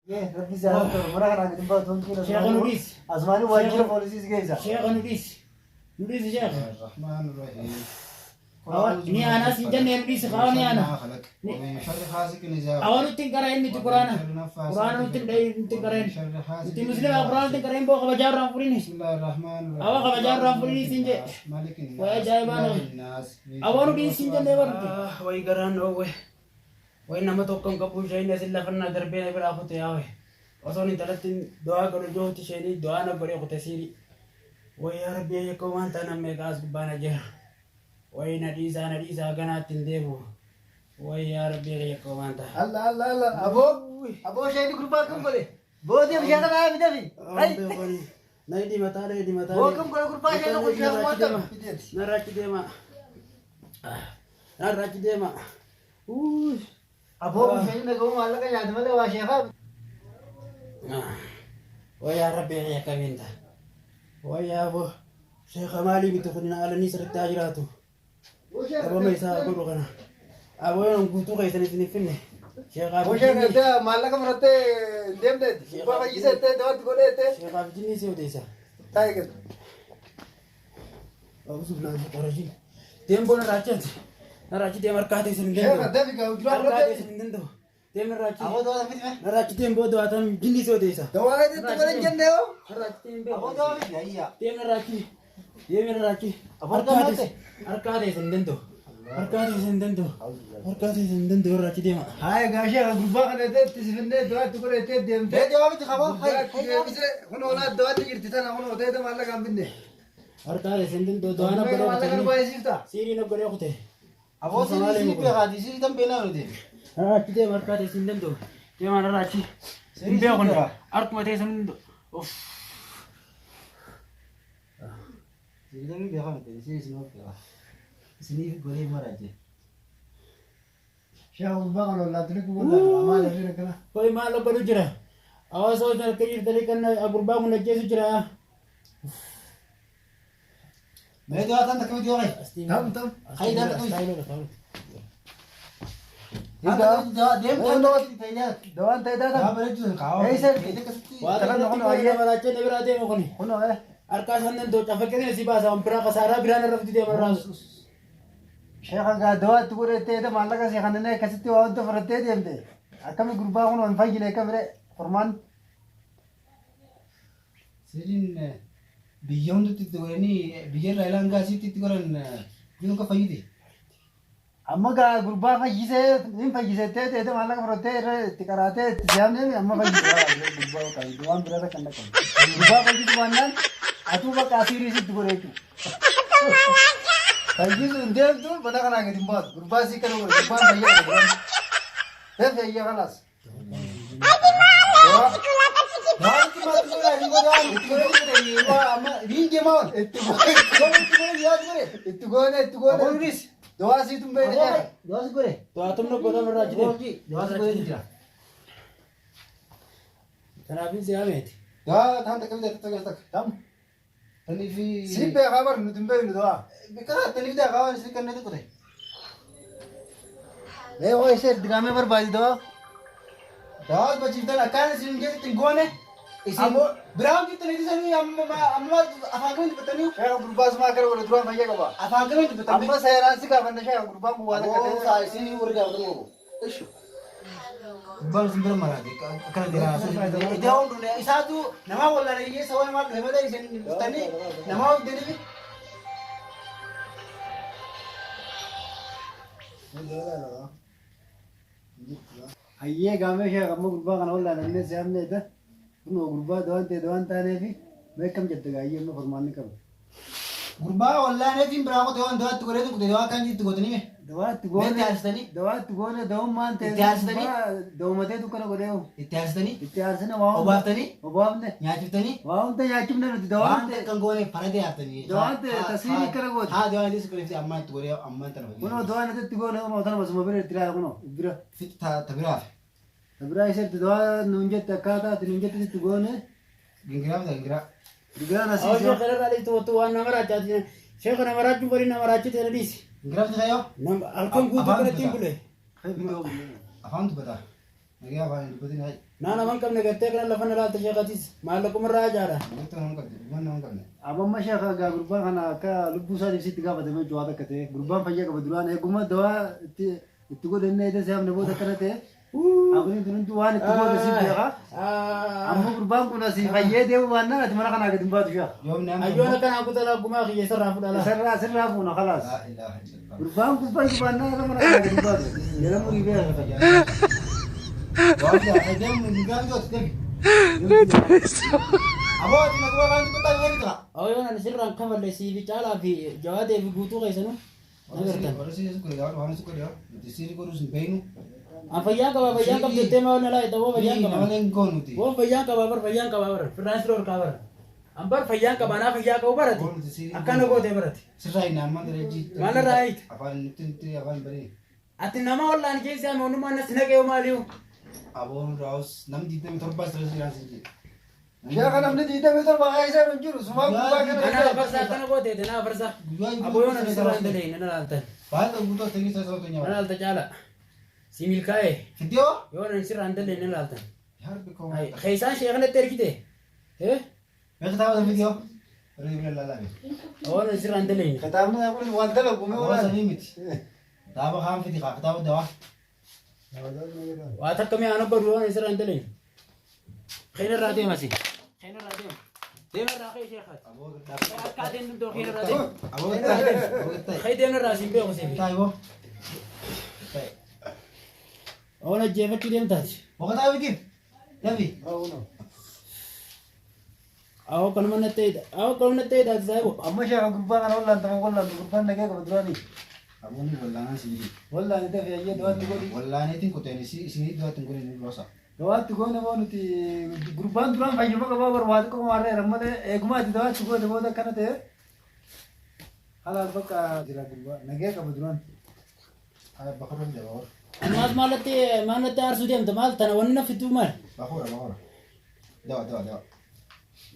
Rabbi si haa ta'u mana kanaa gadi baatu wanti kun Sheekha nu dhiisi. Asmaanii waajjira poolisii si geessa. Sheekha nu dhiisi. Nu dhiisi sheekha. الرحمن الرحيم Ni aanaa siin jennee nu dhiisi kaa ni aanaa. ومن شر حاسد إذا Awa nutti hin qara'in nuti quraana. Quraana nutti hin dhayin nutti hin qara'in. Nuti musliima quraana nutti hin qara'in boo kabajaa irraan furini. بسم الله الرحمن الرحيم Awa kabajaa irraan furini siin jee. ملك الناس Way ajaa'ibaa إله nama. الناس من Awa nu شر dhiisi siin jennee bar nuti. Way garaan dhoowwe. Way nama tokko hin qabu isheen asin lafannaa darbee na biraa kute yaawe. Osoon intalatti du'aa godhu jootti isheenii du'aa na godhee kute siiri. Way yaa rabbi yakka waan ta'an meeqa as gubbaa na jira. Way na dhiisaa na dhiisaa ganaatti hin deebi'u. Way yaa rabbi yakka waan ta'an. Allah Allah Allah aboo aboo isheen gurbaa kam godhe boodee bishaan kana haa fidafi. Na hidhi mataa na hidhi mataa. Boo kam godhe gurbaa isheen kun isheen waan ta'u. Narraa achi deema. Narraa achi deema. Uuu. Aboo isheen nagahuu maallaqa nyaate malee waa sheekaa. Wayyaa rabbi akkamiin ta'a. Wayyaa boo sheekha maalii miti kun alanii sirriitti haa jiraatu. Qabama isaa godhu kana. Aboon guutuu keessan isin hin finne. Sheekhaa Aboo isheen gartee maallaqa fudhattee hin deemteetti. Gurbaa fayyisee ittee dawaatti godhee ittee. Sheekhaa fi si odeessa. Taa'e gadi. Abusuuf naan qorashin. Deem boona raachaati. Narraa achi deem harkaa teessan hin Sheekha danda'u. dafi gaa duraa Harkaa fudhattee. teessan hin danda'u. Deem narraa achi. Aboo dawaa fidi mee. Narraa achi deem booda waa ta'an jinni si odeessa. Dawaa itti godhe hin jenne hoo. Narraa achi deem Aboo beeku. dawaa fidi ayyaa. Deem narraa achi. Deem narraa achi. Aboo dawaa fidi. Harkaa teessan hin danda'u. Harkaa teessan hin danda'u. Harkaa teessan hin danda'u irraa achi deema. Haaya gaa sheekha gurbaa kana ittee itti sifinnee dawaatti godhe ittee deemtee. Dawaa miti qaboo. Gurbaatti deebisee kun oolaa dawaatti jirti tana kun ootee maallaqa hin binne. Harkaa teessan hin danda'u. Du'aan Maallaqa abbaree nu kute. baay'isiifta. Siiriin abbaree kute. Aboo sirii sirii beekaati sirii tan beenaa nuti. Narraa achi deema harkaa teessan hin danda'u. Deema narraa achi. Hin beeku harkuma teessan hin danda'u. Uff. Sirii tan beekaa miti sirii isin beekaa. Isiniif godhee maraaje. Sheekha gurbaa kana ollaatti ni kubbaa maal irra kana. Koi maal godhu jira? Hawaasa hojii harka jirtanii kan gurbaa kun ajjeesu jira. Mee dawaa tan takka miti yoo Tam tam. Hayda takka miti. Dawaan taayitaa Dawaa tam. bareedduu sun kaawwa. Eessa? Waa Takka kun kanatti ayyee. maraachee na biraa deema kuni. Kun ee. Harkaa isaan danda'u cafaqqee si baasa waan biraa kasaaraa biraan irra fidi deema irraa. Sheekha gaa dawaatti godhe ittee maallaqa si kanneen akkasitti waa hunda fudhattee deemte. Akkami gurbaa kun hin fayyine akkamire furmaan. Siriin biyya hundatti itti godhanii biyya irraa ilaan gaasiitti itti godhan jiru akka fayyite. Amma gaa gurbaa fayyisee hin fayyisee ittee teete maallaqa fudhattee irra itti qaraatee itti siyaamne amma fayyisee gurbaa qabu waan biraa kan dhaqabu. Gurbaa fayyisu baannaan atuu bakka asiirii sitti godhe jechuudha. Fayyisu hin deemtu mana kanaa gadi hin baatu. Gurbaa sii kana godhe gurbaan fayyaa godhe. Deefi ayyaa kalaas. Dawaatti maaltu godhaa hin godhaan itti godhanii amma hin deemaa ol. Itti goone Itti godhanii yaadu godhe. itti goone itti goone. Aboo Idris. Dawaa siitu hin beekne jechuudha. Dawaas godhe. To'atumna godhama irraa achi deema. Dawaas godhe jira. Kanaafin si hameeti. Dawaa taan takka miti takka takka. Tam. Tanii fi. Si beekaa bar nuti hin beeknu dawaa. Biqilaa tanii fi daakawaan isin kanneen ture. Mee hoo ishee diraamee barbaadi dawaa. Dawaas bachiiftan akkaan isin jechutti hin goone. Isin Aboo- biraan jirtanii isanii amma amma afaan kamiin dubbatanii Sheekha gurbaa sumaa akkana godhe duraan fayyaa qaba. afaan kamiin dubbatanii. Amma seeraan si gaafanna sheekha gurbaan kun waan akka Aboo ta'e. isin warri gaafatamu qabu. Ishi. Gubbaan isin bira maraate akkana jira. Iddoo hunduu isaatu namaa wallaalee hiyyeessa waan maal dhufe malee isin dhuftanii namaa hojjetanii. Hayyee gaamee sheekha amma gurbaa kana wallaan annee si hamneeta. Kunoo gurbaa dawaan ta'e dawaan taaneefi mee akkam jette gaayyee amma furmaanni qabu. Gurbaa wallaaneetiin biraa qote waan dawaatti godhee qote dawaa kan itti godhanii mee. Dawaatti Mee goone itti aarsitanii? dawaatti goone dawummaan ta'e Itti aarsitanii? dawumatee dukkana godhee Itti aarsitanii? itti aarsine waa hunda Obaaftanii? obaafne Nyaachiftanii? waa hunda nyaachifne nuti dawaan Waan ta'e takkan goone farade yaaftanii. Dawaan ta'e tasiin akkana goote. Haa dawaan itti godhee ammaan itti godhee ammaan tana kunoo dawaan itti goone kunoo tanuma suma bira itti ilaala kunoo bira. Fitti ta biraaf. Biraa isheetti dawaa nuun jette akkaataa ati nuun jette itti goone Gingiraa miti gingiraa. Gigaan Awwa asii sheekha irraa dhiistu wattu waan nama raachaati. Sheekha nama raachuu barii nama raachite na dhiisi. Gingiraa miti kayyoo. Halkan guutuu Afaan kanatti hin dubbata. bule. Afaan dubbata. Nagaa afaan hin dubbatin hayi. Naa nama hin qabne gartee kana lafa na laalta sheekatis maallaquma irraa ajaadha. Abamma sheekha gaa gurbaa kana akka lubbuu isaatiif sitti gaafatame jawaa takka ta'e gurbaan fayyaa qaba duraan eeguma dawaa itti itti godhannee eeda si'amne booda akkana ta'e abuniin tun hundi waan itti goote si beeka. Amma gurbaan kun asii fayyee deemu baannaan ati mana kanaa gadi hin baatu sheekha. Ayyoon akkanaa kutalaa gumaa kiyya isarraa fudhala. Sirraa sirraa fuuna khalaas. Gurbaan kun fayyu baannaan ati mana kanaa gadi hin baatu. Jala murii beeka. Ayyoon ani sirraan kafalle siifi caalaa fi jawaatee fi guutuu keessanuu na gartan. An fayyaan qaba fayyaan qabdu jettee maal na laayita boo fayyaan qaba. Boo fayyaan qaba bar fayyaan qaba bar firraan sirra ol bar. An bar fayyaan qaba naa fayyaa qabu barate. Akkana gootee barate. Maal irraa hiite? Ati nama wallaan keessaa moonummaan nas naqee maaliyu? Sheekha namni 27 keessa hin jiru sumaa gurbaa kana. Anaa farsaa akkana gooteete naa farsaa. Aboyoon ani sirraa hin dalayne na laaltan. Na laalta caala. Si milkaa'e. Yoo ani sirraa hin dalayne na laaltan. Keessaan sheekhanatti ergite. Aboyoon ani sirraa hin dalayne. Kitaabni kun waan dalagu mee walaal. Waa takka mi'a ana godhu yoo ani sirraa hin dalayne. Keena irraa deema si. Keena irraa deema. Deema irraa kee sheekhaati. Akka ateen danda'u keena irraa deema. Kee deema irraa siin beeku siif. Oon ajjeefachuu deemtaati. Awwa kanuma natti ta'edha. Awwa kanuma natti ta'edha ati saayibo. Amma sheekha gurbaa kana wallaan taman wallaan gurbaan nagee qaba duraanii. Wallaan itti fayyee dawaatti godhi. Dawaatti goone moo nuti gurbaan duraan fayyuma qabaa barbaadu qoma warra jedhan malee eeguma ati dawaatti goote booda akkana ta'e halaal bakka jira gurbaa nagee qaba duraan. Ammaas maalatti maalatti aarsuu deemta maal tana wanni na fiduu maal?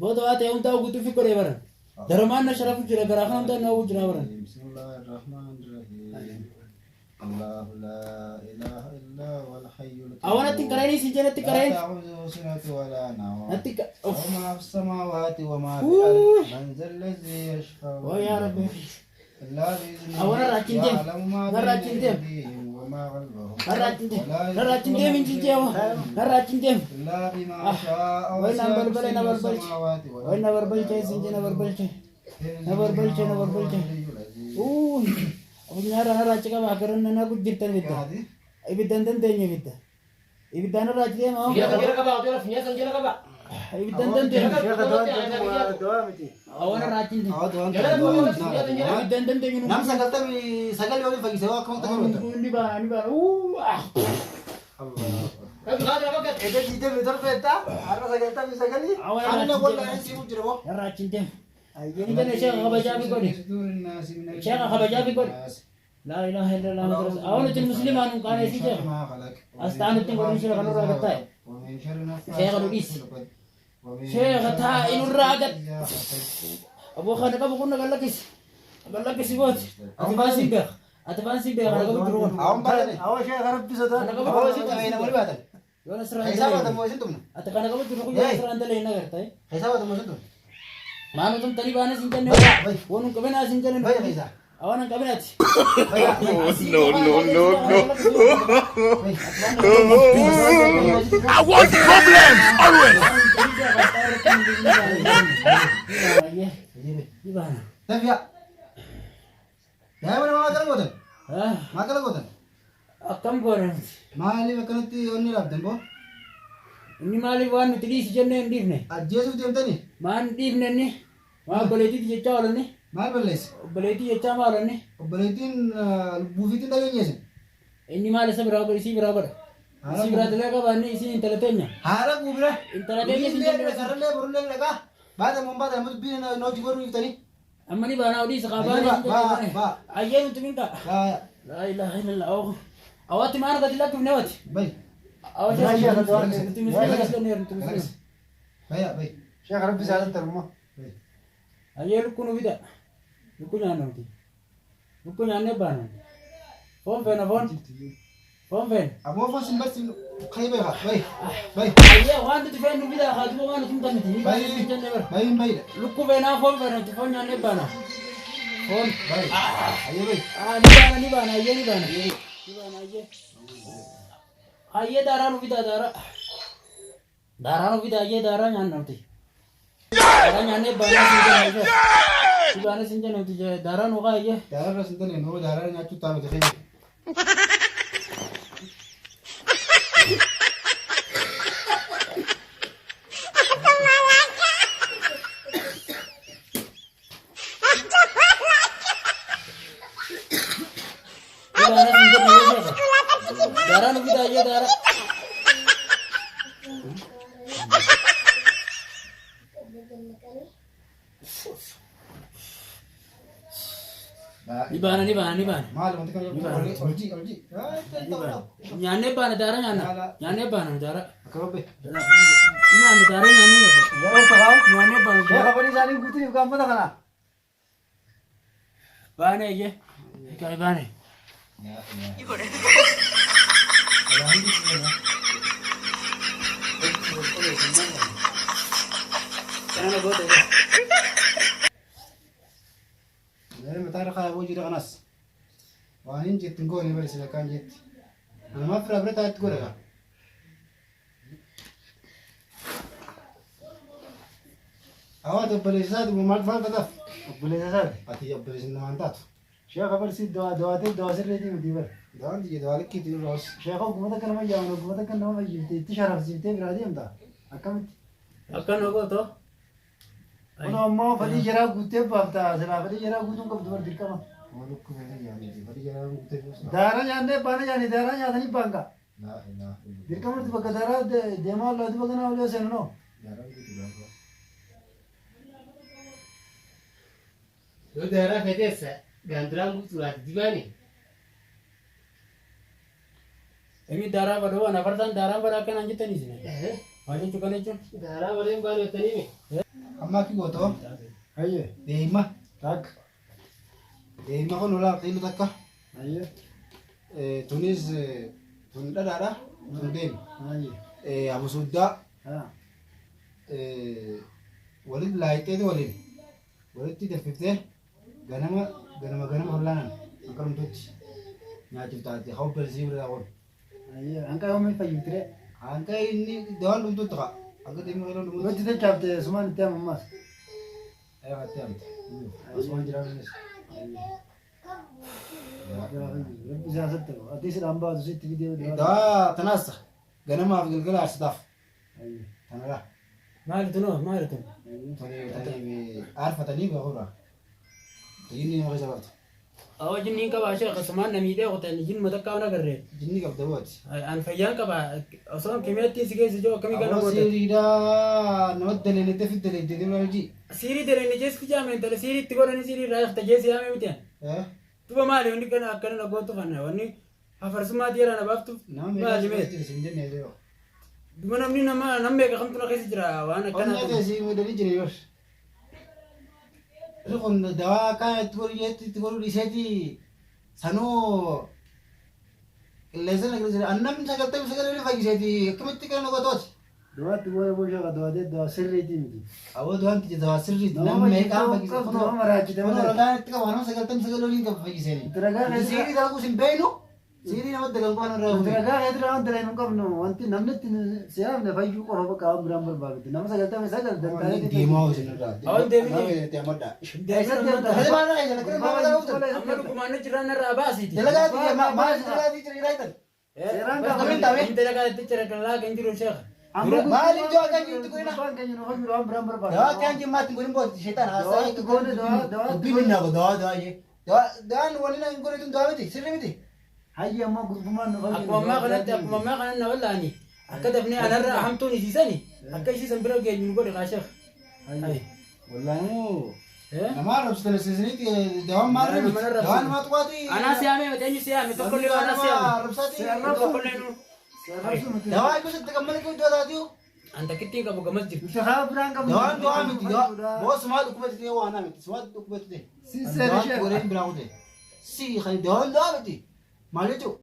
Booda waa ta'e hundaa guutuu fi godhee baran. Darumaan na sharafu jira garaa kana hundaa na hawwu jira baran. Awwan atti qareenii si jalatti qareen. Natti of. Waa yaa Rabbi. Awwan irraa achi hin deem. Narraa achi hin deem. Narraa achi hin deem. Narraa achi hin deem hin jijjeewa. Narraa achi hin deem. Way na balbale na balbalche. Way na balbalche isin je na balbalche. Na balbalche na balbalche. Uuy. Abunyara narraa achi qaba akaran na gujjirtan ibidda. Ibidda hin dandeenye ibidda. Ibidda narraa achi deema. Ibidda hin dandeenye. Sheekha dawaan dawaa miti. Awwan irraa achi hin deem. Ibidda hin dandeenye nu. Ni baana ni baana. Uu. Ah. Egaa 27 jettaa har'a 99. Awwan irraa achi hin deem. Narraa achi hin deem. Inni jenne sheekha kabajaa fi godhi. Sheekha kabajaa fi godhi. Laa ilaaha illallah Muhammad rasul. Awwan nuti musliimaa nuun qaaneessi sheekha. Asxaa nutti hin godhin sheekha nurraa gad taa'e. Sheekha nu dhiisi. Sheekha taa'i nurraa gad. Aboo kana qabu kun na gallakkisi. Gallakkisi booti. Ati baan siin beeka. Ati baan siin beeka kana qabu jiru kun. Awwa sheekha rabbi sodaadhu. Kana qabu jiru kun. Yoo nasirraa hin dalayne. Ati kana qabu jiru kun yoo nasirraa hin dalayne agarta. Maal utum tanii baanes hin jenne. Waan hin qabinaas hin jenne. Awwan hin qabinaati. No, no, no, no. I want problems always. Akkam goone Maaliif akkanatti onni dhaabdan boo? Inni maaliif waan nuti dhiisi jennee hin dhiifne? Ajjeesuuf deemtanii? Maan dhiifne inni? Maa obboleettiiti jechaa oolanne? Maal balleesse? Obboleettii jechaa maal oolanne? Obboleettiin lubbuufiitiin dhageenyeessin. Inni maal isa biraa godha isii biraa godha? Isii biraa dalee qaba inni isii intala teenya. Haala guubira. Intala teenya isin Illee jennee sararlee borullee dhaqaa. Baata moon baata amma dubbiin na hojii godhuu dhiiftanii. Amma ni baanaa odii isa qabaanii Ba, isin ba, jennee ba. Ayyee nuti minka. Baaya. Laa ilaaha illallah. Awaatti maana gadi lakkifne wati. Bayi. Awaatti Sheekha dawaa nuti muslima jennee nuti muslima. Baya bayi. Sheekha rabbi sodaadhu ammoo. Ayyee lukkuu nu bita. Lukkuu nyaanna nuti. Lukkuu nyaannee baana. Foon feena foon. Foon feena. Aboo foon sin barsiifnu kai beeka bayi bayi. Ayyee waan nuti feenu fidaa haa duuba waan nuti hin miti. Bayi bayi hin bayidha. Lukkuu feenaa foon feena nuti foon nyaannee baana. Foon. Bayi ayyee bayi. Ni baana ni baana ayyee ni baana. Ni baana ayyee. Ayyee daaraa nu fidaa daaraa. Daaraa nu fidaa ayyee daaraa nyaanna nuti. Daaraa nyaannee baana sin jenna ayyee. Ni baana sin jenna nuti daaraa nu kaa ayyee. Daaraa irra sin taane nuu daaraa nyaachuu ta'a miti keenya. Ni baana sin jenna ayyee sheekha. Daaraa nu fidaa ayyee daaraa. Ni baana ni baana ni baana. Maal wanti kana olji olji. Nyaannee baana daaraa nyaanna. Nyaannee baana daaraa. Akka babbe. Nyaanna daaraa nyaannee Yeroo ta'u nyaannee baana sheekha daaraa. fadhii isaanii guutuuf gaaffata kana. Baane ayyee. Kai baane. Kana goota. Mataa irra kaayee jira kanas. Waan hin jetti hin goone bari sila kaan jetti. Anamaaf fira bira taa'etti godha kaa. Hawaati obboleessa isaati maal maal taataaf? Obboleessa isaati. Ati obboleessa namaan taatu. Sheekha barsi dawaa dawaatee dawaa sirriitii miti bara. Dawaan tiyya dawaa likkiitii irra hoos. Sheekha oggumata akka nama yaaman oggumata akka nama fayyifte itti sharafsiiftee biraa deemta. Akkamitti? Akkana gooto. Kun ammoo fadhii jaraa guuttee baafta. Silaa fadhii jaraa guutuun qabdu bar dirqama. Waan lukkuu fedhan yaanii fadhii jaraa guutee fi Daaraa nyaannee baana nyaanni daaraa nyaatanii baanka. Laa ilaaha illallah. Dirqamatti bakka daaraa deemaa ollaa duba kanaa olii seenu noo. Daaraan guutuu gaafa. Yoo daaraa feteessa gaandiraan guutuudhaaf dibaani. Inni daaraa baduu waan afartaan daaraa badaa akkanaan jettanii isin. Maal jechuu kana jechuun? Daaraa malee hin baanu jettanii mi? Amma akki gootoo Hayyee. deema Takka. deema kun olaa xiillu takka. Hayyee. Tunis tun dhadhaadha tun deemi. Hayyee. Abusuddaa Haa. walitti laayixeeti waliin walitti danfiftee ganama ganama ganama hollaanan akka dhumtutti nyaachuuf taate haa obboleessii bira kun. Hayyee. Hanqa yoomii fayyiftiree. Hanqa inni dawaan dhumtutti kaa akka deemni yeroo dhumtutti. Wanti tachaafte sumaan itti amammaas. Ayyaatti amte. Asumaan jiraanis. Rabbi isaa sattaru. Ati sidhaan baatu sitti fidee. Dawaa tanaas ganamaaf galgala aarsitaaf. Hayyee. Tanadha. Maali tunoo maali tun? Tani aarfatanii gahuudha. Jinni nama keessa qabdu. Awwa jinniin qabaa sheekha sumaan na miidhee qotan jinni matakkaa waan agarree. Jinni qabda booti. An fayyaan qaba osoo kimiyaatti si keessa jiru akkamii kana Aboo goote. siiriidhaa nama daleelete fi daleelete bira hojii. Siirii daleelli jeessi jaame intala siirii itti godhanii siirii irraa yakta jeessi yaame miti. Duba maali wanni kana akkana na gootu fanna wanni hafarsummaa dhiiraa na baaftuuf Nama maali meeqa mee. keessa hin jenne yeroo. Duba namni nama nam meeqa kamtu na keessa jira waan Onnee akkanaa. teessii miidhanii jira yoo. Inni kun dawaa akka itti godhu jeetti itti godhu dhiiseeti sanuu qilleensa na qilleensa annamni 99 fayyiseeti akkamitti kana gotooti. Dawaatti booda boo sheekha dawaatee dawaa sirriitii miti. Aboo dawaan tiyya dawaa sirriiti Nama namni meeqaan fayyisee fayyise qabdu nama maraachite Kun malee. ragaan itti qabu nama 99 oliin qabu fayyiseen. Itti ragaa keessa Siirii dalaguus hin beeknu siirii nama dalagu waan irraa Itti fuute. ragaa keessa waan daleen hin qabnu wanti namni itti siyaafne fayyuu qofa bakka waan biraan barbaadu. Nama 99 danda'ee Deemaa isin irraa. Awwan deemini. Deemadha. Eessatti Maal irraa eessan akkana maal irraa fuutan? Amma dhugumaan jiraan irraa baasiiti. Dalagaa tiyya maal dalagaa tiyya jira jiraatan? Seeraan Akkamiin qaba. taa'e? Inni dalagaa itti jira kan laa kan jiru sheekha. Maal iddoo akka jirutti godhina? Gurbaan keenya nu fayyuu waan biraan barbaadu. Dawaa akka jimmaatti hin godhin booti sheetaan haasaa. Dawaa itti goone dawaa itti Dubbii minna go dawaa dawaa jee. Dawaan waliin hin godhe tun dawaa miti sirri miti. Hayyi ammoo gurgumaan nu fayyuu. Akkuma ammaa kanatti akkuma ammaa kanatti na wallaani akka dafnee anarra hamtuun isiisani akka isiisan bira geenyu nu godhe kaa sheekha. Hayyi. Wallaahi nama arrabsitan isinitti dawaan maal Nama miti. arrabsitan. Dawaan nama tuqaati. Anaa siyaame miti eenyu siyaame tokkollee anaa siyaame. Arrabsaati. Tokkollee nu. Seeraan miti. Dawaa gosa itti gammalee iddoo taatiyu. An takkittiin qabu gamas jirti. Itti haa biraan qabnu. Dawaan dawaa miti. Boo sumaa dhukkubatti ta'e waan miti. Sumaa dhukkubatti ta'e. Si seera Dawaan sheekha. godheen biraa kute. Si dawaan dawaa miti. Maal jechuun?